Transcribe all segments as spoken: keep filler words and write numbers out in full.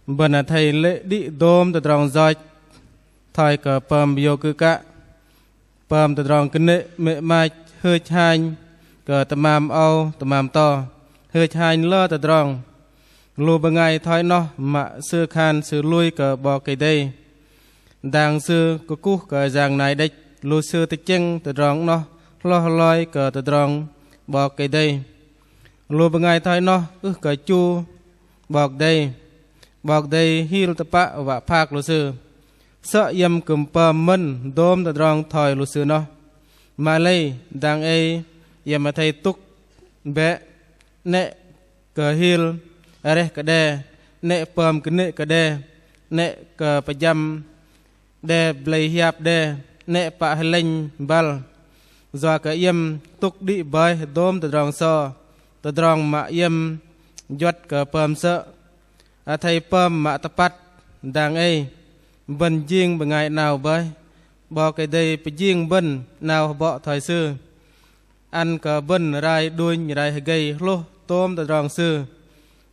Bơ̆n athei lê̆ đĭ dôm tơdrong yoch thoi kơ pơm yô kư̆ kă, pơm tơdrong kơnê̆ mê̆ 'mach, hưch hanh kơ tơmam âu tơmam to, hưch hanh lơ tơdrong. Lu bơngai thoi noh mă sư khan sư lui kơ 'Bok Kei-Dei, dang sư kơkuh kơ Yang Nai đĕch, lu sư tơchĕng tơdrong noh hloh hloi kơ tơdrong 'Bok Kei-Dei. Lu bơngai thoi noh ưh kơ chu 'Bok Kei-Dei. 'Bok Kei-Dei hil tơpă wă phak lu sư. Sơ̆ iĕm kư̆m pơm mơ̆n dôm tơdrong thoi lu sư noh. Mă lei dang ei iĕm athei tŭk bĕ, 'nĕ kơ hil areh kơ đe, 'nĕ pơm kơnê̆ kơ đe, 'nĕ kơ pơjăm đe blei hiap đe, 'nĕ pă hơlĕnh băl. Yua kơ iĕm tŭk đĭ bơih dôm tơdrong so, tơdrong mă iĕm juăt kơ pơm sơ̆. Athei pơm mă tơpăt dang ei. Bơ̆n jing bơngai 'nao bơih, 'Bok Kei-Dei pơjing bơ̆n 'nao hơbŏ thoi Sư. Ăn kơ bơ̆n rai đunh rai hơgei hlôh tôm tơdrong Sư.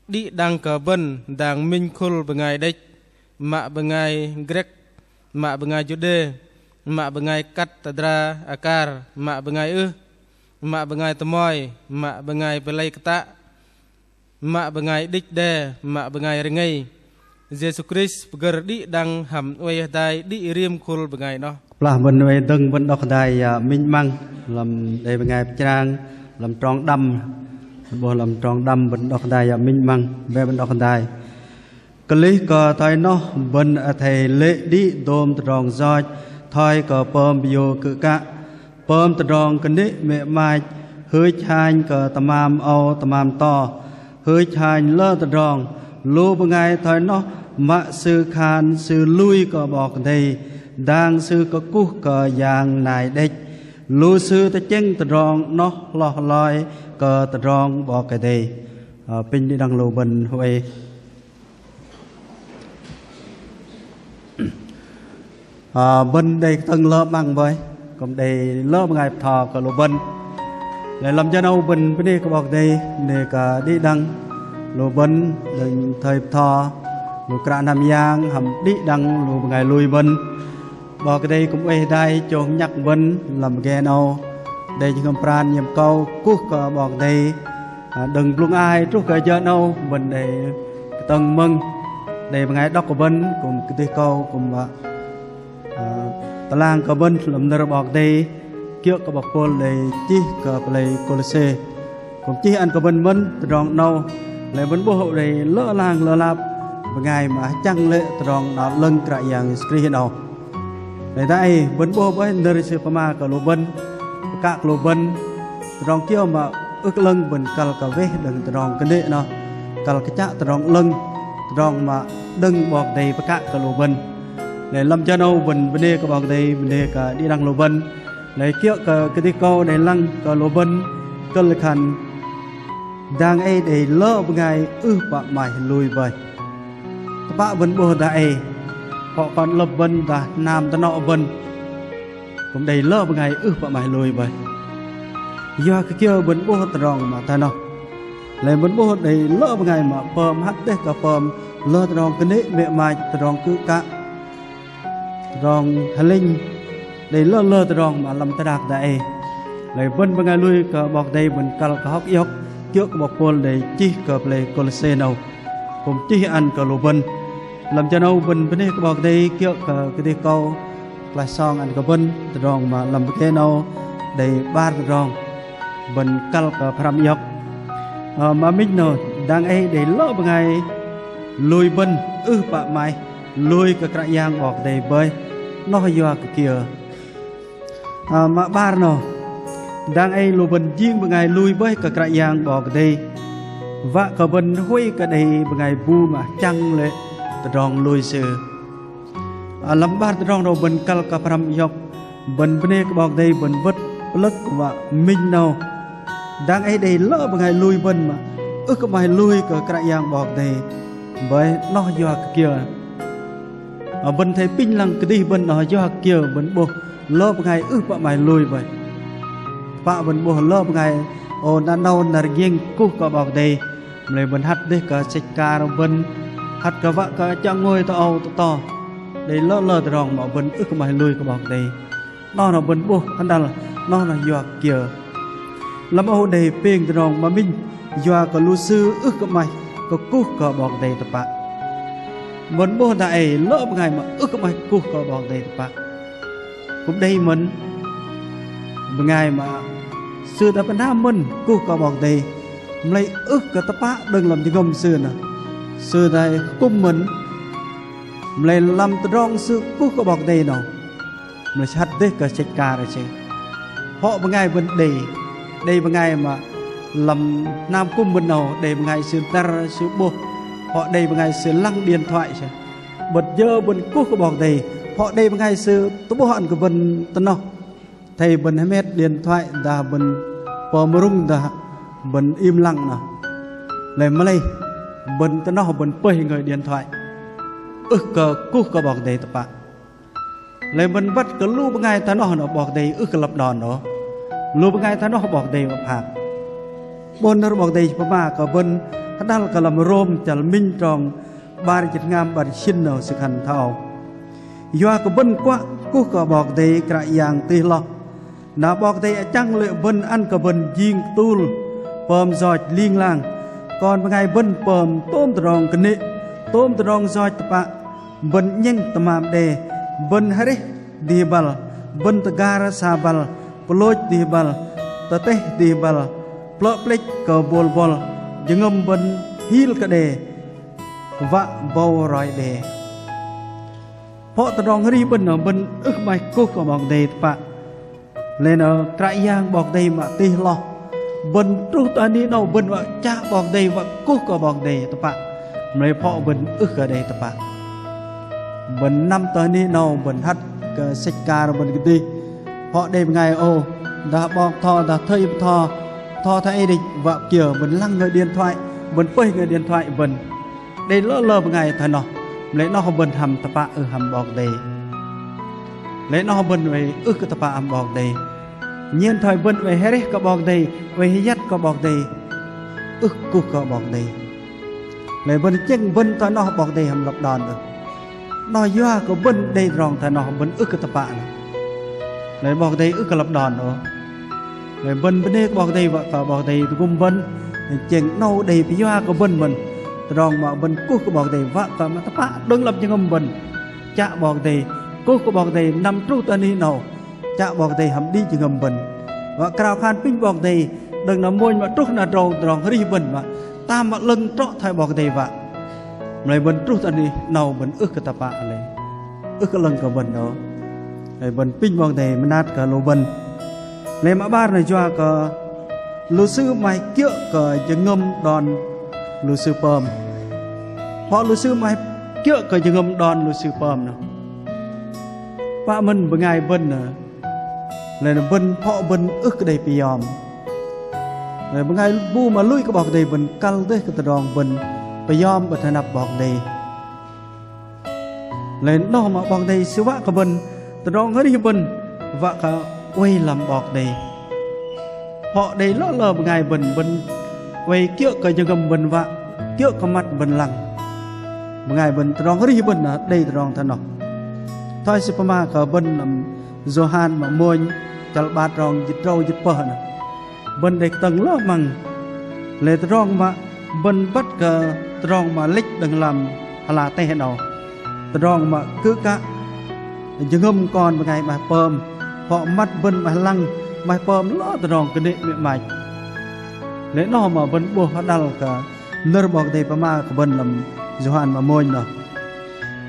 Đĭ đăng kơ bơ̆n dang minh khul bơngai đĕch, mă bơngai Grĕk, mă bơngai Juđê, mă bơngai kăt tơdra akar, mă bơngai ưh, mă bơngai tơmoi, mă bơngai pơlei kơtă, mă bơngai đĭch đe, mă bơngai rơngei. Yêsu Krist pơgơ̆r đĭ đăng hăm oei hơdai đĭ rim khul bơngai noh. Kơplah bơ̆n oei dơ̆ng bơ̆n đŏk hơdai, ơ, minh 'măng lăm đei bơngai pơchrang lăm trong đăm. Bơ̆n 'bôh lăm trong đăm bơ̆n đŏk hơdai, ơ, minh 'măng bĕ bơ̆n đŏk hơdai. Kơlih kơ thoi noh bơ̆n athei lê̆ đĭ dôm tơdrong yoch thoi kơ pơm yô kư̆ kă, pơm tơdrong kơnê̆ mê̆ 'mach, hưch hanh kơ tơmam âu tơmam to, hưch hanh lơ tơdrong. Lu bơngai thoi noh mă sư khan sư lui kơ 'Bok Kei-Dei, dang sư kơkuh kơ Yang Nai đĕch, lu sư tơchĕng tơdrong noh hloh hloi kơ tơdrong 'Bok Kei-Dei. Ơ, apinh đĭ đăng lu bơ̆n huay. Ơ, bơ̆n đei kơtơ̆ng lơ 'măng bơih, kư̆m đei lơ bơngai bơtho kơ lu bơ̆n. Lei lăm jơ 'nâu bơ̆n bơnê kơ 'Bok Kei-Dei, bơnê kơ đĭ đăng lu bơ̆n đơ̆ng thoi bơtho, lu kră hnam yang hăm đĭ đăng lu bơngai lui bơ̆n. 'Bok Kei-Dei kư̆m oei hơdai chông nhăk bơ̆n lăm pơgê 'nâu. Đei jơhngơ̆m pran iĕm kâu kuh kơ 'Bok Kei-Dei, ơ, đơ̆ng blŭng ai truh kơ jơ 'nâu bơ̆n đei kơtơ̆ng mơ̆ng đei bơngai đŏk kơ bơ̆n, kư̆m kơdih kâu kư̆m, ơ, ơ, tơlang kơ bơ̆n lăm nơ̆r 'Bok Kei-Dei kiơ̆ kơ 'bok Pôl đei chih kơ pơlei Kôlôse. Kư̆m chih ăn kơ bơ̆n mơ̆n tơdrong 'nâu. Lei bơ̆n 'bôh đei lơ lang lơ lap bơngai mă hơchăng lê̆ tơdrong 'nao 'lơ̆ng Kră Yang Yêsu Krist 'nâu. Lei dang ei bơ̆n 'bôh bơih nơ̆r Sư pơma kơ lu bơ̆n, pơkă kơ lu bơ̆n tơdrong kiơ mă ưh kơ 'lơ̆ng bơ̆n kăl kơ weh đơ̆ng tơdrong kơnê̆ noh, kăl kơ chă tơdrong 'lơ̆ng, tơdrong mă đơ̆ng 'Bok Kei-Dei pơkă kơ lu bơ̆n. Lei lăm jơ 'nâu bơ̆n bơnê kơ 'Bok Kei-Dei, bơnê kơ đĭ đăng lu bơ̆n. Lei kiơ̆ kơ kơdih kâu đei lăng kơ lu bơ̆n kơ̆l khan dang ei đei lơ bơngai ưh pă 'maih lui bơih. Tơpă bơ̆n 'bôh dang ei, phŏ kon 'lơ̆p bơ̆n dah hnam tơnŏ bơ̆n kư̆m đei lơ bơngai ưh pă 'maih lui bơih. Yua kơ kiơ bơ̆n 'bôh tơdrong mă thoi noh. Lei bơ̆n 'bôh đei lơ bơngai mă pơm hăt dêh kơ pơm lơ tơdrong kơnê̆ mê̆ 'mach, tơdrong kư̆ kă, tơdrong hơlĕnh, đei lơ lơ tơdrong mă lăm teh đak dang ei. Lei bơ̆n bơngai lui kơ 'Bok Kei-Dei bơ̆n kăl kơ hŏk iŏk kiơ̆ kơ 'bok Pôl đei chih kơ pơlei Kôlôse 'nâu. Kư̆m chih ăn kơ lu bơ̆n. Lăm jơ 'nâu bơ̆n bơnê kơ 'Bok Kei-Dei kiơ̆ kơ kơdih kâu klaih song ăn kơ bơ̆n tơdrong mă lăm pơgê 'nâu đei 'bar tơdrong bơ̆n kăl kơ pơhrăm iŏk. Ơ, mă minh 'nâu, dang ei đei lơ bơngai lui bơ̆n ưh pă 'maih lui kơ Kră Yang 'Bok Kei-Dei bơih, noh yua kơ kiơ? Ơ, mă 'bar 'nâu, dang ei lu bơ̆n jing bơngai lui bơih kơ Kră Yang 'Bok Kei-Dei, wă kơ bơ̆n huay kơ đei bơngai bu mă hơchăng lê̆ tơdrong lui sư. Ơ, lăm 'bar tơdrong 'nâu bơ̆n kăl kơ pơhrăm iŏk, bơ̆n bơnê kơ 'Bok Kei-Dei bơ̆n bơ̆t pơlơ̆k wă minh 'nâu. Dang ei đei lơ bơngai lui bơ̆n mă ưh kơ 'maih lui kơ Kră Yang 'Bok Kei-Dei bơih, noh yua kơ kiơ? Ơ, bơ̆n athei apinh lăng kơdih bơ̆n noh yua kơ kiơ bơ̆n 'bôh lơ bơngai ưh pă 'maih lui bơih. Tơpă bơ̆n 'bôh lơ bơngai ô năr 'nâu năr giĕng kuh kơ 'Bok Kei-Dei. Mă lei bơ̆n hăt dêh kơ sĕch akar bơ̆n, Hăt kơ wă kơ chăng ngôi tơ âu tơ to. Đei lơ lơ tơdrong mă bơ̆n ưh kơ 'maih lui kơ 'Bok Kei-Dei. Noh na bơ̆n 'bôh hơdăl, noh na yua kiơ. Lăm âu đei pêng tơdrong mă minh yua kơ lu sư ưh kơ 'maih kơ kuh kơ 'Bok Kei-Dei tơpă. Bơ̆n 'bôh dah ei lơ bơngai mă ưh kơ 'maih kuh kơ 'Bok Kei-Dei tơpă. Kŭm đei mơ̆n bơngai mă sư dah bơnam mơ̆n kuh kơ 'Bok Kei-Dei, mă lei ưh kơ tơpă đơ̆ng lăm jơhngơ̆m sư nơh. Sư dah kŭm mơ̆n, mă lei lăm tơdrong sư kuh kơ 'Bok Kei-Dei 'nâu, mă lei sư hăt dêh kơ sĕch akar sư. Phŏ bơngai bơ̆n đei, đei bơngai mă lăm hnam kŭm bơ̆n 'nâu, đei bơngai sư dăr sư 'bôh, phŏ đei bơngai sư lăng điện thoại sư. Bơ̆t jơ bơ̆n kuh kơ 'Bok Kei-Dei, phŏ đei bơngai sư tơ'bôh ăn kơ bơ̆n tơ noh. Athei bơ̆n hơmet điện thoại dah bơ̆n pơm rŭng dah bơ̆n im lăng nơh. Lei mă lei bơ̆n tơ noh bơ̆n pơih ngơi điện thoại. Ưh kơ kuh kơ 'Bok Kei-Dei tơpă. Lei bơ̆n băt kơ lu bơngai tơ noh nơh 'Bok Kei-Dei ưh kơ lăp đon ôh. Lu bơngai tơ noh 'Bok Kei-Dei wă phak. 'Bôh nơ̆r 'Bok Kei-Dei pơma kơ bơ̆n hơdăl kơ lăm Rôm chăl minh trong 'bar jĭt hngam 'bar jĭt sĭn 'nâu sư khan thoi âu. Yua kơ bơ̆n kuă kuh kơ 'Bok Kei-Dei Kră Yang tih hloh. Na 'Bok Kei-Dei achăng lê̆ bơ̆n ăn kơ bơ̆n jing kơtul pơm yoch ling lang. Kon bơngai bơ̆n pơm tôm tơdrong kơnê̆, tôm tơdrong yoch tơpă. Bơ̆n 'nhĕng tơmam đe, bơ̆n hơreh dih băl, bơ̆n tơgar sa băl, pơlôch dih băl, tơtĕh dih băl, plơ̆ plĕch kơ bôl bŏl, jơhngơ̆m bơ̆n hil kơ đe, wă bâu roi đe. Phŏ tơdrong arih bơ̆n nơh bơ̆n ưh 'maih kuh kơ 'Bok Kei-Dei tơpă. Lei nơh Kră Yang 'Bok Kei-Dei mă tih hloh. Bơ̆n truh tơ anih 'nâu bơ̆n wă chă 'Bok Kei-Dei wă kuh kơ 'Bok Kei-Dei tơpă. Mă lei phŏ bơ̆n ưh kơ đei tơpă. Bơ̆n năm tơ anih 'nâu bơ̆n hăt kơ sĕch akar bơ̆n kơdih. Phŏ đei bơngai ôh, dah 'bok bơtho, dah thây bơtho, bơtho thoi ei đĕch wă kiơ bơ̆n lăng ngơi điện thoại, bơ̆n pơih ngơi điện thoại bơ̆n. Đei lơ lơ bơngai thoi noh, mă lei noh bơ̆n hăm tơpă ưh hăm 'Bok Kei-Dei. Lei noh bơ̆n oei ưh kơ tơpă hăm 'Bok Kei-Dei. Nhen thoi bơ̆n oei hơreh kơ 'Bok Kei-Dei, oei hơyăt kơ 'Bok Kei-Dei, ưh kuh kơ 'Bok Kei-Dei. Lei bơ̆n tơchĕng bơ̆n thoi noh 'Bok Kei-Dei hăm lăp đon ưh. Noh yua kơ bơ̆n đei tơdrong thoi noh bơ̆n ưh kơ tơpă nơh. Lei 'Bok Kei-Dei ưh kơ lăp đon ôh. Lei bơ̆n bơnê kơ 'Bok Kei-Dei wă kơ 'Bok Kei-Dei tơgŭm bơ̆n. Tơchĕng 'nâu đei pơyua kơ bơ̆n mơ̆n. Tơdrong mă bơ̆n kuh kơ 'Bok Kei-Dei wă kơ mă tơpă đơ̆ng lăm jơhngơ̆m bơ̆n. Chă 'Bok Kei-Dei, kuh kơ 'Bok Kei-Dei năm truh tơ anih 'nâu. Chă 'Bok Kei-Dei hăm đĭ jơhngơ̆m bơ̆n. Wă krao khan apinh 'Bok Kei-Dei, đơ̆ng na mônh mă truh na tơdrong arih bơ̆n mă tam mă 'lơ̆ng trŏ thoi 'Bok Kei-Dei wă. Mă lei bơ̆n truh tơ anih 'nâu bơ̆n ưh kơ tơpă lei. Ưh kơ 'lơ̆ng kơ bơ̆n ôh. Lei bơ̆n apinh 'Bok Kei-Dei mơnat kơ lu bơ̆n. Lei mă 'bar nơh yua kơ lu sư 'maih kiơ̆ kơ jơhngơ̆m đon lu sư pơm. Phŏ lu sư 'maih kiơ̆ kơ jơhngơ̆m đon lu sư pơm nơh. Pă mơ̆n bơngai bơ̆n nơh. Lei nơh bơ̆n phŏ bơ̆n ưh kơ đei pơyom. Lei bơngai bu mă lui kơ 'Bok Kei-Dei bơ̆n kăl dêh kơ tơdrong bơ̆n pơyom 'bơ̆t hơnăp 'Bok Kei-Dei. Lei noh mă 'Bok Kei-Dei sư wă kơ bơ̆n tơdrong arih bơ̆n wă kơ oei lăm 'Bok Kei-Dei. Phŏ đei lơ lơ bơngai bơ̆n, bơ̆n oei kiơ̆ kơ jơhngơ̆m bơ̆n wă, kiơ̆ kơ măt bơ̆n lăng. Bơngai bơ̆n tơdrong arih bơ̆n nơh đei tơdrong thoi noh. Thoi sư pơma kơ bơ̆n lăm Yôhan mă mônh chăl 'bar trong jĭt tơdrâu jĭt tơpơh nơh. Bơ̆n đei kơtơ̆ng lơ măng. Lei tơdrong mă bơ̆n băt kơ tơdrong mă lĕch đơ̆ng lăm ala teh 'nâu. Tơdrong mă kư̆ kă jơhngơ̆m kon bơngai 'maih pơm, phŏ măt bơ̆n 'maih lăng, 'maih pơm lơ tơdrong kơnê̆ mĕ 'mach. Lei noh mă bơ̆n 'bôh hơdăl kơ nơ̆r 'Bok Kei-Dei pơma kơ bơ̆n lăm Yôhan mă mônh noh.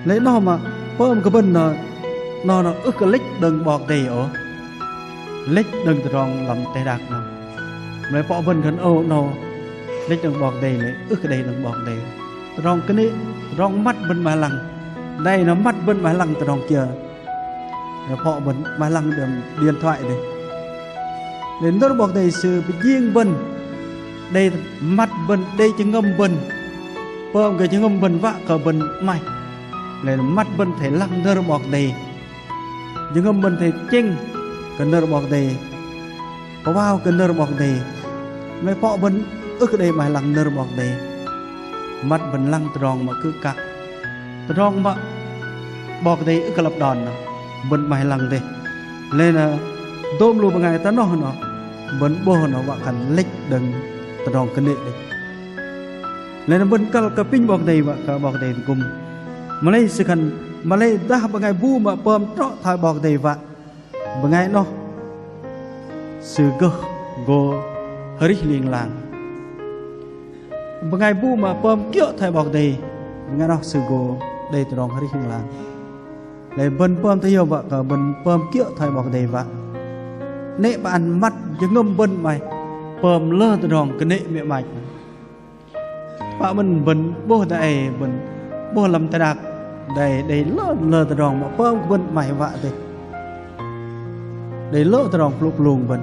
Lei noh mă pơm kơ bơ̆n noh, noh noh ưh kơ lĕch đơ̆ng 'Bok Kei-Dei ôh. Lĕch đơ̆ng tơdrong lăm teh đak noh. Mă lei phŏ bơ̆n khan ôh noh lĕch đơ̆ng 'Bok Kei-Dei lei ưh kơ đei đơ̆ng 'Bok Kei-Dei. Tơdrong kơnê̆, tơdrong măt bơ̆n 'maih lăng. Đei noh măt bơ̆n 'maih lăng tơdrong kiơ. Lei phŏ bơ̆n 'maih lăng đơ̆ng điện thoại dêh. Lei nơ̆r 'Bok Kei-Dei sư pơjing bơ̆n. Đei măt bơ̆n, đei jơhngơ̆m bơ̆n. Pơm kơ jơhngơ̆m bơ̆n wă kơ bơ̆n 'maih. Lei măt bơ̆n athei lăng nơ̆r 'Bok Kei-Dei. Jơhngơ̆m bơ̆n athei tơchĕng kơ nơ̆r 'Bok Kei-Dei. Pơwao kơ nơ̆r 'Bok Kei-Dei. Mă lei phŏ bơ̆n ưh kơ đei 'maih lăng nơ̆r 'Bok Kei-Dei. Măt bơ̆n lăng tơdrong mă kư̆ kă, tơdrong mă 'Bok Kei-Dei ưh kơ lăp đon noh, bơ̆n 'maih lăng dêh. Lei na dôm lu bơngai tơ noh noh, bơ̆n 'bôh noh wă khan lĕch đơ̆ng tơdrong kơnê̆ dêh. Lei na bơ̆n kăl kơ apinh 'Bok Kei-Dei wă kơ 'Bok Kei-Dei tơgŭm. Mă lei sư khan, mă lei dah bơngai bu mă pơm trŏ thoi 'Bok Kei-Dei wă, bơngai noh sư gơh gô arih ling lang. Bơngai bu mă pơm kiơ̆ thoi 'Bok Kei-Dei, bơngai noh sư gô đei tơdrong arih ling lang. Lei bơ̆n pơm thoi yơ wă kơ bơ̆n pơm kiơ̆ thoi 'Bok Kei-Dei wă. 'Nĕ pă ăn măt jơhngơ̆m bơ̆n 'maih pơm lơ tơdrong kơnê̆ mĕ 'mach. Pă bơ̆n, bơ̆n 'bôh dang ei, bơ̆n 'bôh lăm teh đak dang ei đei lơ, lơ tơdrong mă pơm kơ bơ̆n 'maih wă dêh. Đei lơ tơdrong plŭ plung bơ̆n.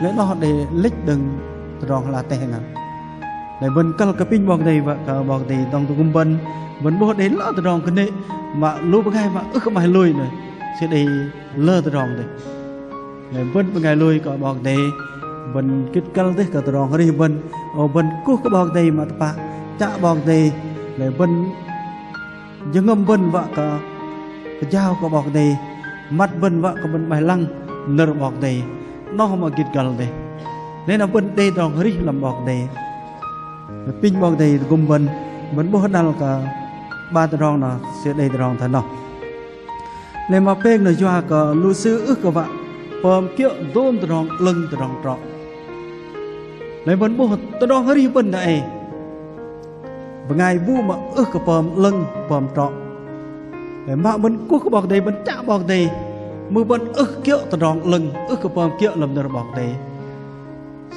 Lei noh đei lĕch đơ̆ng tơdrong ala teh ngăl. Lei bơ̆n kăl kơ apinh 'Bok Kei-Dei wă kơ 'Bok Kei-Dei dŏng tơgŭm bơ̆n. Bơ̆n 'bôh đei lơ tơdrong kơnê̆ mă lu bơngai mă ưh kơ 'maih lui noh, sư đei lơ tơdrong dêh. Lei bơ̆n bơngai lui kơ 'Bok Kei-Dei, bơ̆n gĭt kăl dêh kơ tơdrong arih bơ̆n. Ơ, bơ̆n kuh kơ 'Bok Kei-Dei mă tơpă, chă 'Bok Kei-Dei. Lei bơ̆n jơhngơ̆m bơ̆n wă kơ pơjao kơ 'Bok Kei-Dei, măt bơ̆n wă kơ bơ̆n 'maih lăng nơ̆r 'Bok Kei-Dei. Noh mă gĭt kăl dêh. Lei na bơ̆n đei tơdrong arih lăm 'Bok Kei-Dei. Apinh 'Bok Kei-Dei tơgŭm bơ̆n, bơ̆n 'bôh đăl kơ 'bar tơdrong noh, sư đei tơdrong thoi noh. Lei mă pêng noh yua kơ lu sư ưh kơ wă pơm kiơ̆ dôm tơdrong 'lơ̆ng tơdrong trŏ. Lei bơ̆n 'bôh tơdrong arih bơ̆n dang ei, bơngai bu mă ưh kơ pơm 'lơ̆ng pơm trŏ. Lei mă bơ̆n kuh kơ 'Bok Kei-Dei, bơ̆n chă 'Bok Kei-Dei, mưh bơ̆n ưh kiơ̆ tơdrong 'lơ̆ng, ưh kơ pơm kiơ̆ lăm nơ̆r 'Bok Kei-Dei,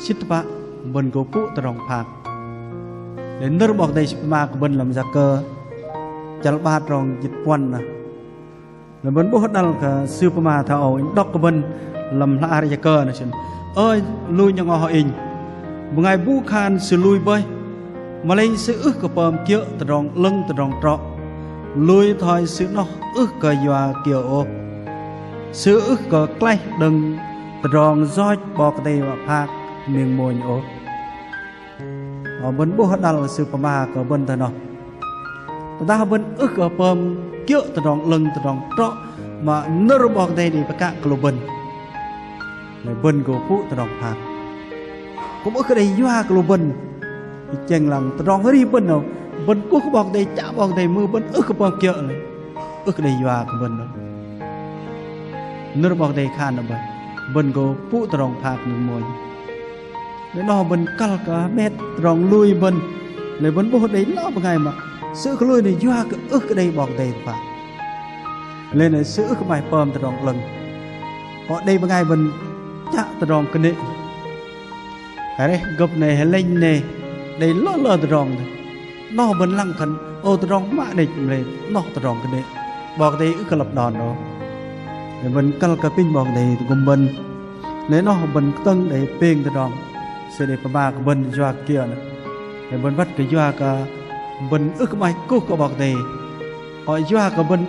sĭt tơpă bơ̆n gô pŭ tơdrong phak. Lei nơ̆r 'Bok Kei-Dei sư pơma kơ bơ̆n lăm Yakơ chăl 'bar trong jĭt puăn noh. Lei bơ̆n 'bôh đăl kơ sư pơma thoi âu, inh đŏk kơ bơ̆n lăm hla ar Yakơ noh sĭn. Ơ lu nhŏng oh inh, bơngai bu khan sư lui bơih, mă lei sư ưh kơ pơm kiơ̆ tơdrong 'lơ̆ng tơdrong trŏ, lui thoi sư noh ưh kơ yua kiơ ôh. Sư ưh kơ klaih đơ̆ng tơdrong yoch 'Bok Kei-Dei wă phak ning mônh ôh. Ơ, bơ̆n 'bôh đăl sư pơma kơ bơ̆n thoi noh. Tơdah bơ̆n ưh kơ pơm kiơ̆ tơdrong 'lơ̆ng tơdrong trŏ mă nơ̆r 'Bok Kei-Dei đei pơkă kơ lu bơ̆n, lei bơ̆n gô pŭ tơdrong phak. Kư̆m ưh kơ đei yua kơ lu bơ̆n. Tơchĕng lăng tơdrong arih bơ̆n noh, bơ̆n kuh kơ 'Bok Kei-Dei, chă 'Bok Kei-Dei, mưh bơ̆n ưh kơ pơm kiơ̆ lei, ưh kơ đei yua kơ bơ̆n noh. Nơ̆r 'Bok Kei-Dei khan noh bơih, bơ̆n gô pŭ tơdrong phak ning mônh. Lei noh bơ̆n kăl kơ hơmet tơdrong lui bơ̆n. Lei bơ̆n 'bôh đei lơ bơngai mă sư ưh kơ lui noh yua kơ ưh kơ đei 'Bok Kei-Dei tơpă. Lei noh sư ưh kơ 'maih pơm tơdrong 'lơ̆ng. Kơ đei bơngai bơ̆n chă tơdrong kơnê̆. Areh gơ̆p noh, hơlĕnh noh, đei lơ lơ tơdrong noh. Noh bơ̆n lăng khan, ơ, tơdrong mă đĕch, mă lei noh tơdrong kơnê̆, 'Bok Kei-Dei ưh kơ lăp đon ôh. Lei bơ̆n kăl kơ apinh 'Bok Kei-Dei tơgŭm bơ̆n. Lei noh bơ̆n kơtơ̆ng đei pêng tơdrong sư đei pơma kơ bơ̆n yua kiơ noh. Lei bơ̆n băt kơ yua kơ bơ̆n ưh kơ 'maih kuh kơ 'Bok Kei-Dei, kơ yua kơ bơ̆n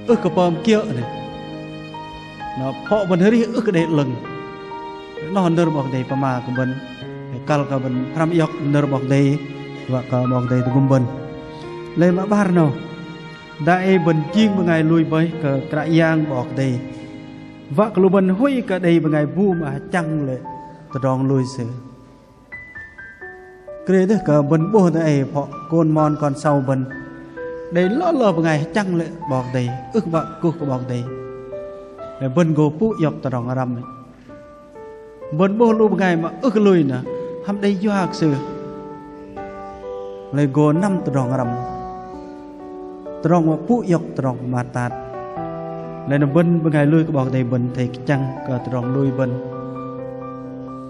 ưh kơ pơm kiơ̆ noh, na phŏ bơ̆n arih ưh kơ đei 'lơ̆ng. Noh nơ̆r 'Bok Kei-Dei pơma kơ bơ̆n. Kăl kơ bơ̆n pơhrăm iŏk nơ̆r 'Bok Kei-Dei, wă kơ 'Bok Kei-Dei tơgŭm bơ̆n. Lei mă 'bar noh, dang ei bơ̆n jing bơngai lui bơih kơ Kră Yang 'Bok Kei-Dei, wă kơ lu bơ̆n huay kơ đei bơngai bu mă hơchăng lê̆ tơdrong lui sư. Krê dêh kơ bơ̆n 'bôh dang ei phŏ kon mon kon sâu bơ̆n, đei lơ lơ bơngai hơchăng lê̆ 'Bok Kei-Dei, ưh kơ wă kuh kơ 'Bok Kei-Dei. Lei bơ̆n gô pŭ iŏk tơdrong răm. Bơ̆n 'bôh lu bơngai mă ưh kơ lui noh, hăm đei yua kơ sư, lei gô năm tơdrong răm. Tơdrong mă pŭ iŏk tơdrong pơmat tat. Lei na bơ̆n bơngai lui kơ 'Bok Kei-Dei bơ̆n athei kơchăng kơ tơdrong lui bơ̆n.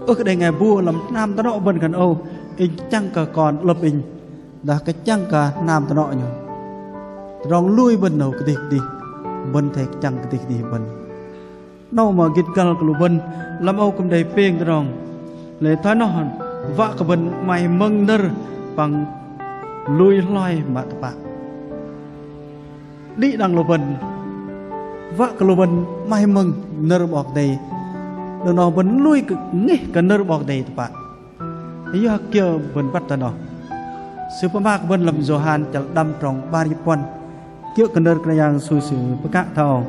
Ưh kơ đei bơngai bu lăm hnam tơnŏ bơ̆n khan âu, inh kơchăng kơ kon 'lơ̆p inh, dah kơchăng kơ hnam tơnŏ nhŏng. Tơdrong lui bơ̆n noh kơdih kơdih, bơ̆n athei kơchăng kơdih kơdih bơ̆n. 'Nâu mă gĭt găl kơ lu bơ̆n, lăm âu kư̆m đei pêng tơdrong. Lei thoi noh, wă kơ bơ̆n 'maih mơ̆ng nơ̆r păng lui hloi mă tơpă. Đĭ đăng lu bơ̆n, wă kơ lu bơ̆n 'maih mơ̆ng nơ̆r 'Bok Kei-Dei. Đơ̆ng noh bơ̆n lui kơ ngeh kơ nơ̆r 'Bok Kei-Dei tơpă. Yua kiơ bơ̆n băt thoi noh? Sư pơma kơ bơ̆n lăm Yôhan chăl đăm trong 'bar jĭt puăn. Kiơ̆ kơ nơ̆r Kră Yang Yêsu Sư pơkă thoi âu: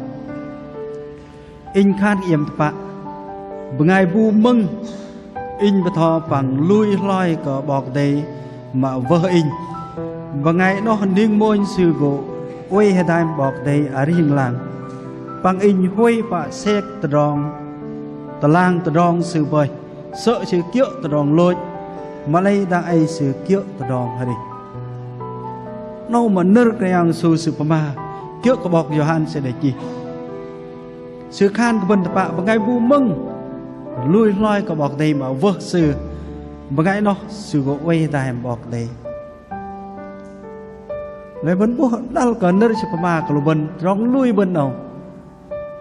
Inh khan kơ iĕm tơpă, bơngai bu mơ̆ng Inh bơtho păng lui hloi kơ 'Bok Kei-Dei mă wơh Inh, bơngai noh ning mônh sư gô oei hơdai 'Bok Kei-Dei arih ling lang. Păng Inh huay pă sek tơdrong, tơlang tơdrong sư bơih, sơ̆ sư kiơ̆ tơdrong lôch, mă lei dang ei sư kiơ̆ tơdrong arih. 'Nâu mă nơ̆r Kră Yang Yêsu Sư pơma kiơ̆ kơ 'bok Yôhan sư đei chih. Sư khan kơ bơ̆n tơpă, bơngai bu mơ̆ng lui hloi kơ 'Bok Kei-Dei mă wơh sư, bơngai noh sư gô oei hơdai hăm 'Bok Kei-Dei. Lei bơ̆n 'bôh đăl kơ nơ̆r Sư pơma kơ lu bơ̆n, tơdrong lui bơ̆n 'nâu.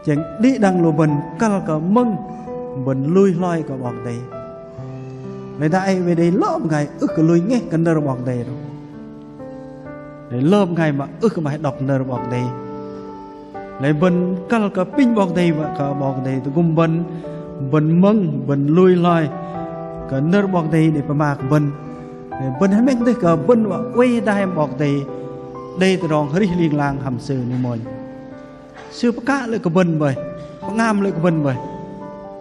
Chĕng đĭ đăng lu bơ̆n kăl kơ mơ̆ng bơ̆n lui hloi kơ 'Bok Kei-Dei. Lei dang ei oei đei lơ bơngai ưh kơ lui ngeh kơ nơ̆r 'Bok Kei-Dei ôh. Lei lơ bơngai mă ưh kơ 'maih đŏk nơ̆r 'Bok Kei-Dei. Lei bơ̆n kăl kơ apinh 'Bok Kei-Dei wă kơ 'Bok Kei-Dei tơgŭm bơ̆n, bơ̆n mơ̆ng, bơ̆n lui hloi kơ nơ̆r 'Bok Kei-Dei đei pơma kơ bơ̆n. Lei bơ̆n hơmĕng dêh kơ bơ̆n wă oei hơdai hăm 'Bok Kei-Dei đei tơdrong arih ling lang hăm Sư ning mônh. Sư pơkă lê̆ kơ bơ̆n bơih, pơngam lê̆ kơ bơ̆n bơih.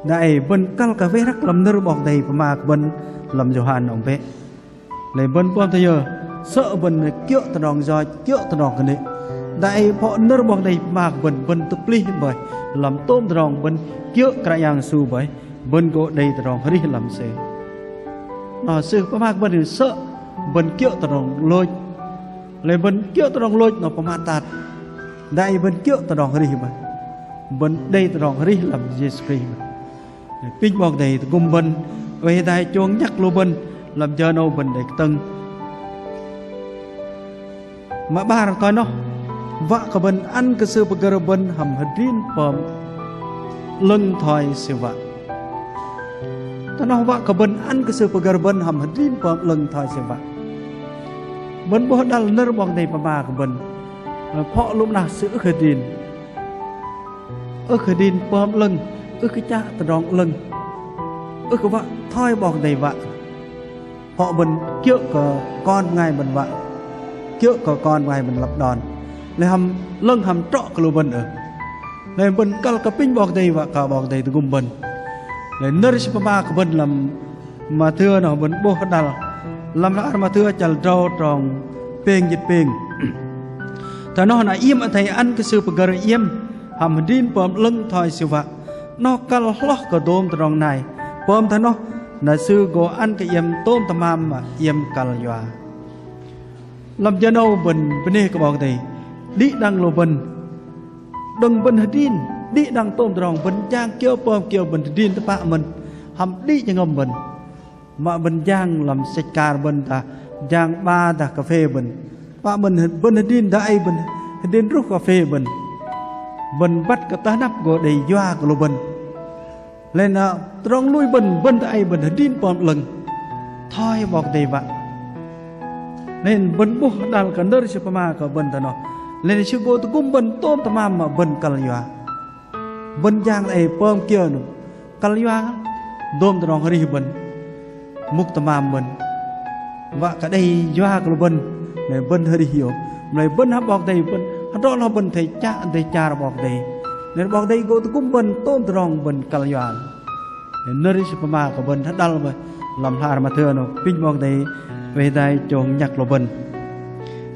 Dang ei bơ̆n kăl kơ wei răk lăm nơ̆r 'Bok Kei-Dei pơma kơ bơ̆n lăm Yôhan âu bĕ. Lei bơ̆n pơm thoi yơ, sơ̆ bơ̆n kiơ̆ tơdrong yoch, kiơ̆ tơdrong kơnê̆. Dang ei phŏ nơ̆r 'Bok Kei-Dei pơma kơ bơ̆n, bơ̆n tơplih bơih, lăm tôm tơdrong bơ̆n kiơ̆ Kră Yang Yêsu bơih, bơ̆n gô đei tơdrong arih lăm Sư. Noh Sư pơma kơ bơ̆n sơ̆ bơ̆n kiơ̆ tơdrong lôch. Lei bơ̆n kiơ̆ tơdrong lôch noh pơmat tat. Dang ei bơ̆n kiơ̆ tơdrong arih bơih, bơ̆n đei tơdrong arih lăm Yêsu Krist bơih. Apinh 'Bok Kei-Dei tơgŭm bơ̆n, oei hơdai chông nhăk lu bơ̆n lăm jơ 'nâu bơ̆n đei kơtơ̆ng. Mă 'bar thoi noh, wă kơ bơ̆n ăn kơ Sư pơgơ̆r bơ̆n hăm hơdrin pơm 'lơ̆ng thoi Sư wă. Thoi noh wă kơ bơ̆n ăn kơ Sư pơgơ̆r bơ̆n hăm hơdrin pơm 'lơ̆ng thoi Sư wă. Bơ̆n 'bôh đăl nơ̆r 'Bok Kei-Dei pơma kơ bơ̆n, phŏ lu mơnah sư ưh hơdrin. Ưh kơ hơdrin pơm 'lơ̆ng, ưh kơ chă tơdrong 'lơ̆ng, ưh kơ wă thoi 'Bok Kei-Dei wă. Phŏ bơ̆n kiơ̆ kơ kon bơngai bơ̆n wă, kiơ̆ kơ kon bơngai bơ̆n lăp đon. Lei hăm 'lơ̆ng hăm trŏ kơ lu bơ̆n ưh. Lei bơ̆n kăl kơ apinh 'Bok Kei-Dei wă kơ 'Bok Kei-Dei tơgŭm bơ̆n. Lei nơ̆r Sư pơma kơ bơ̆n lăm Mathiơ noh bơ̆n 'bôh đăl. Lăm hla ar Mathiơ chăl drâu trong pêng jĭt pêng. Thoi noh na iĕm athei ăn kơ Sư pơgơ̆r iĕm hăm hơdrin pơm 'lơ̆ng thoi Sư wă. Noh kăl hloh kơ dôm tơdrong nai. Pơm thoi noh na Sư gô ăn kơ iĕm tôm tơmam mă iĕm kăl yua. Lăm jơ 'nâu bơ̆n bơnê kơ 'Bok Kei-Dei. Đĭ đăng lu bơ̆n. Đơ̆ng bơ̆n hơdrin, đĭ đăng tôm tơdrong bơ̆n jang kiơ pơm kiơ bơ̆n hơdrin tơpă mơ̆n. Hăm đĭ jơhngơ̆m bơ̆n. Mă bơ̆n jang lăm sĕch akar bơ̆n dah, jang 'ba dah kaphê bơ̆n. Mă bơ̆n, bơ̆n hơdrin dang ei bơ̆n hơdrin druh kaphê bơ̆n. Bơ̆n băt kơ tơ hơnăp gô đei yua kơ lu bơ̆n. Lei na tơdrong lui bơ̆n, bơ̆n dang ei bơ̆n hơdrin pơm 'lơ̆ng. Thoi 'Bok Kei-Dei wă. Lei bơ̆n 'bôh đăl kơ nơ̆r Sư pơma kơ bơ̆n thoi noh. Lei Sư gô tơgŭm bơ̆n tôm tơmam mă bơ̆n kăl yua. Bơ̆n jang ei pơm kiơ noh kăl yua, dôm tơdrong arih bơ̆n, mŭk tơmam bơ̆n, wă kơ đei yua kơ lu bơ̆n, mă lei bơ̆n arih hiôk, mă lei bơ̆n hăm 'Bok Kei-Dei bơ̆n hơdrol noh bơ̆n athei chă athei char 'Bok Kei-Dei, mă lei 'Bok Kei-Dei gô tơgŭm bơ̆n tôm tơdrong bơ̆n kăl yua. Nơ̆r Sư pơma kơ bơ̆n hơdăl bơih lăm hla ar Mathiơ noh, apinh 'Bok Kei-Dei oei hơdai chông nhăk lu bơ̆n.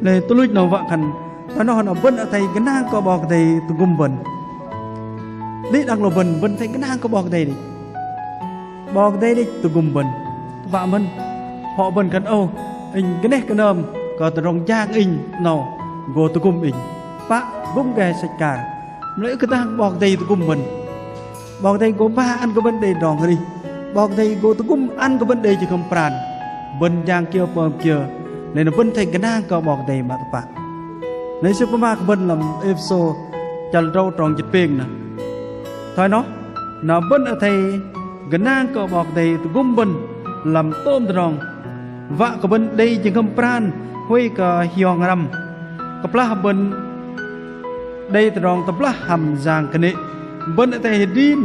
Lei tuch luch noh wă khan, thoi noh na bơ̆n athei gơnang kơ 'Bok Kei-Dei tơgŭm bơ̆n. Đĭ đăng lu bơ̆n, bơ̆n athei gơnang kơ 'Bok Kei-Dei đĕch. 'Bok Kei-Dei đĕch tơgŭm bơ̆n. Tơpă mơ̆n, phŏ bơ̆n khan ôh, inh gơneh kơnơm kơ tơdrong jang inh 'nâu gô tơgŭm inh. Pă gŭm gơh sĕch akar. Mă lei ưh kơ dah 'Bok Kei-Dei tơgŭm bơ̆n. 'Bok Kei-Dei gô ba ăn kơ bơ̆n đei tơdrong arih. 'Bok Kei-Dei gô tơgŭm ăn kơ bơ̆n đei jơhngơ̆m pran. Bơ̆n jang kiơ pơm kiơ, lei na bơ̆n athei gơnang kơ 'Bok Kei-Dei mă tơpă. Lei Sư pơma kơ bơ̆n lăm Êphêsô chăl drâu trong jĭt pêng noh. Thoi noh, na bơ̆n athei gơnang kơ 'Bok Kei-Dei tơgŭm bơ̆n lăm tôm tơdrong. Wă kơ bơ̆n đei jơhngơ̆m pran huay kơ hiong răm. Kơplah bơ̆n đei tơdrong tơblah hăm yang kơnê̆, bơ̆n athei hơdrin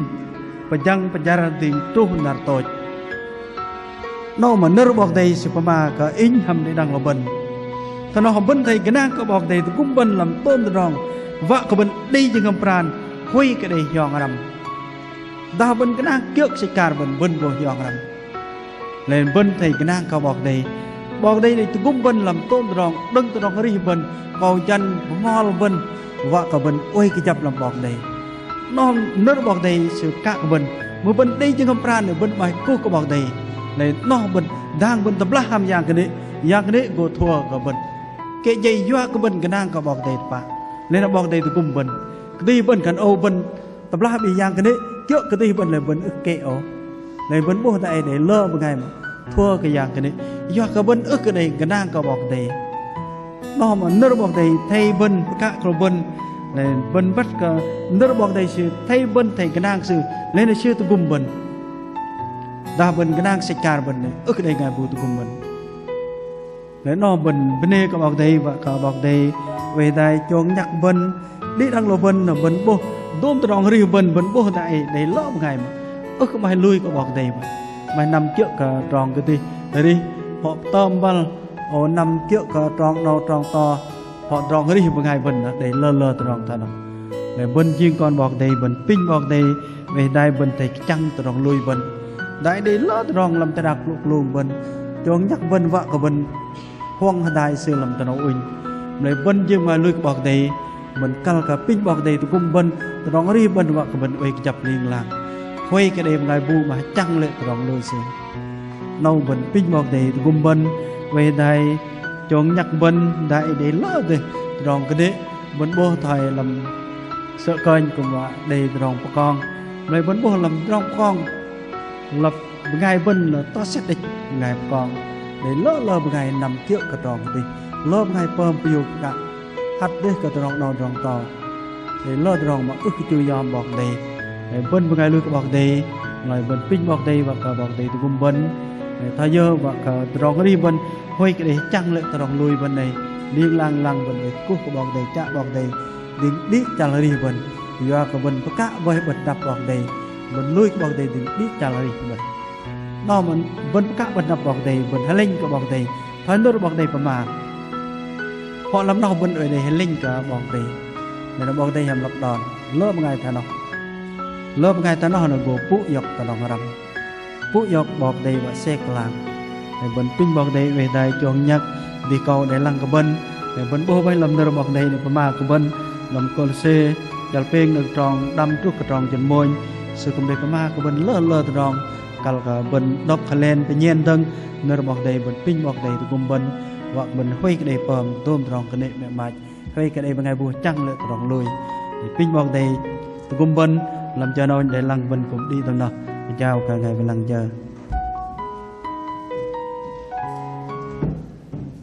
pơjăng pơjăr dĭng truh năr tôch. 'Nâu mă nơ̆r 'Bok Kei-Dei sư pơma kơ inh hăm đĭ đăng lu bơ̆n. Thoi noh bơ̆n athei gơnang kơ 'Bok Kei-Dei tơgŭm bơ̆n lăm tôm tơdrong, wă kơ bơ̆n đei jơhngơ̆m pran huay kơ đei hiong răm. Dah bơ̆n gơnang kiơ̆ kơ sĕch akar bơ̆n, bơ̆n gô hiong răm. Lei bơ̆n athei gơnang kơ 'Bok Kei-Dei. 'Bok Kei-Dei đei tơgŭm bơ̆n lăm tôm tơdrong, đơ̆ng tơdrong arih bơ̆n, akâu jăn bơhngol bơ̆n, wă kơ bơ̆n oei kơjăp lăm 'Bok Kei-Dei. 'Noh nơ̆r 'Bok Kei-Dei sư kă kơ bơ̆n. Mưh bơ̆n đei jơhngơ̆m pran, bơ̆n 'maih kuh kơ 'Bok Kei-Dei. Lei 'noh bơ̆n dang bơ̆n tơblah hăm yang kơnê̆, yang kơnê̆ gô thua kơ bơ̆n. Kĕ jei yua kơ bơ̆n gơnang kơ 'Bok Kei-Dei tơpă. Lei na 'Bok Kei-Dei tơgŭm bơ̆n. Kơdih bơ̆n khan âu bơ̆n tơblah bĭ yang kơnê̆, kiơ̆ kơdih bơ̆n lei bơ̆n ưh kĕ ôh. Lei bơ̆n 'bôh dang ei đei lơ bơngai mă thua kơ yang kơnê̆. Yua kơ bơ̆n ưh kơ đei gơnang kơ 'Bok Kei-Dei. 'Noh mă nơ̆r 'Bok Kei-Dei athei bơ̆n pơkă kơ lu bơ̆n. Lei bơ̆n băt kơ nơ̆r 'Bok Kei-Dei sư athei bơ̆n athei gơnang sư. Lei na sư tơgŭm bơ̆n. Dah bơ̆n gơnang sĕch akar bơ̆n lei ưh kơ đei bơngai bu tơgŭm bơ̆n. Lei 'noh bơ̆n bơnê kơ 'Bok Kei-Dei, wă kơ 'Bok Kei-Dei oei hơdai chông nhăk bơ̆n, đĭ đăng lu bơ̆n, bơ̆n 'bôh dôm tơdrong arih bơ̆n, bơ̆n 'bôh dang ei đei lơ bơngai mă ưh kơ 'maih lui kơ 'Bok Kei-Dei mă. 'Maih năm kiơ̆ kơ trong kơdih arih, phŏ pơtơm băl, ơ năm kiơ̆ kơ trong 'nâu trong to, phŏ tơdrong arih bơngai bơ̆n, đei lơ lơ tơdrong thoi noh. Lei bơ̆n jing kon 'Bok Kei-Dei, bơ̆n apinh 'Bok Kei-Dei, oei hơdai bơ̆n athei kơchăng tơdrong lui bơ̆n. Dang ei đei lơ tơdrong lăm teh đak lu klŭng bơ̆n, chông nhăk bơ̆n wă kơ bơ̆n huŏng hơdai sư lăm tơnuh ŭnh. Mă lei bơ̆n jing bơngai lui kơ 'Bok Kei-Dei, bơ̆n kăl kơ apinh 'Bok Kei-Dei tơgŭm bơ̆n, tơdrong arih bơ̆n wă kơ bơ̆n oei kơjăp ling lang. Huay kơ đei bơngai bu 'maih kơchăng lê̆ tơdrong lui sư. 'Nâu bơ̆n apinh 'Bok Kei-Dei tơgŭm bơ̆n, oei hơdai chông nhăk bơ̆n, dang ei đei lơ dêh tơdrong kơnê̆, bơ̆n 'bôh thoi lăm sơ̆ kơnh kư̆m wă đei tơdrong pơkong. Mă lei bơ̆n 'bôh lăm tơdrong pơkong, lăp bơngai bơ̆n lơ tơsĕt đĕch bơngai pơkong. Đei lơ lơ bơngai năm kiơ̆ kơ trong kơdih, lơ bơngai pơm pơyua pơkă, hăt dêh kơ tơdrong 'nâu tơdrong to. Đei lơ tơdrong mă ưh kơ chu yom 'Bok Kei-Dei. Lei bơ̆n bơngai lui kơ 'Bok Kei-Dei, mă lei bơ̆n apinh 'Bok Kei-Dei wă kơ 'Bok Kei-Dei tơgŭm bơ̆n. Lei thoi yơ wă kơ tơdrong arih bơ̆n huay kơ đei kơchăng lê̆ tơdrong lui bơ̆n lei, ling lang lăng bơ̆n oei kuh kơ 'Bok Kei-Dei, chă 'Bok Kei-Dei đĭ chăl arih bơ̆n. Yua kơ bơ̆n pơkă bơih 'bơ̆t hơnăp 'Bok Kei-Dei, bơ̆n lui kơ 'Bok Kei-Dei đĭ chăl arih bơ̆n. 'Noh mă bơ̆n pơkă 'bơ̆t hơnăp 'Bok Kei-Dei, bơ̆n hơlĕnh kơ 'Bok Kei-Dei. Thoi nơ̆r 'Bok Kei-Dei pơma, phŏ lăm noh bơ̆n oei đei hơlĕnh kơ 'Bok Kei-Dei. Lei na 'Bok Kei-Dei hăm lăp đon. Lơ bơngai thoi noh, lơ bơngai thoi noh na gô pŭ iŏk tơdrong răm, pŭ iŏk 'Bok Kei-Dei wă sek kơlang. Lei bơ̆n apinh 'Bok Kei-Dei, oei hơdai chông nhăk dih kâu đei lăng kơ bơ̆n. Lei bơ̆n 'bôh bơih lăm nơ̆r 'Bok Kei-Dei đei pơma kơ bơ̆n lăm Kôlôse chăl pêng đơ̆ng trong đăm truh kơ trong jơ̆n mônh, sư kư̆m đei pơma kơ bơ̆n lơ lơ tơdrong. Kăl kơ bơ̆n đŏk hơlen pơnhen dơ̆ng nơ̆r 'Bok Kei-Dei, bơ̆n apinh 'Bok Kei-Dei tơgŭm bơ̆n, wă kơ bơ̆n huay kơ đei pơm tôm tơdrong kơnê̆ mĕ mach, huay kơ đei bơngai bu kơchăng lê̆ tơdrong lui. Apinh 'Bok Kei-Dei tơgŭm bơ̆n lăm jơ 'nâu đei lăng, bơ̆n kư̆m đĭ tơ noh. Pơjao kơ bơngai pơlăng jơ.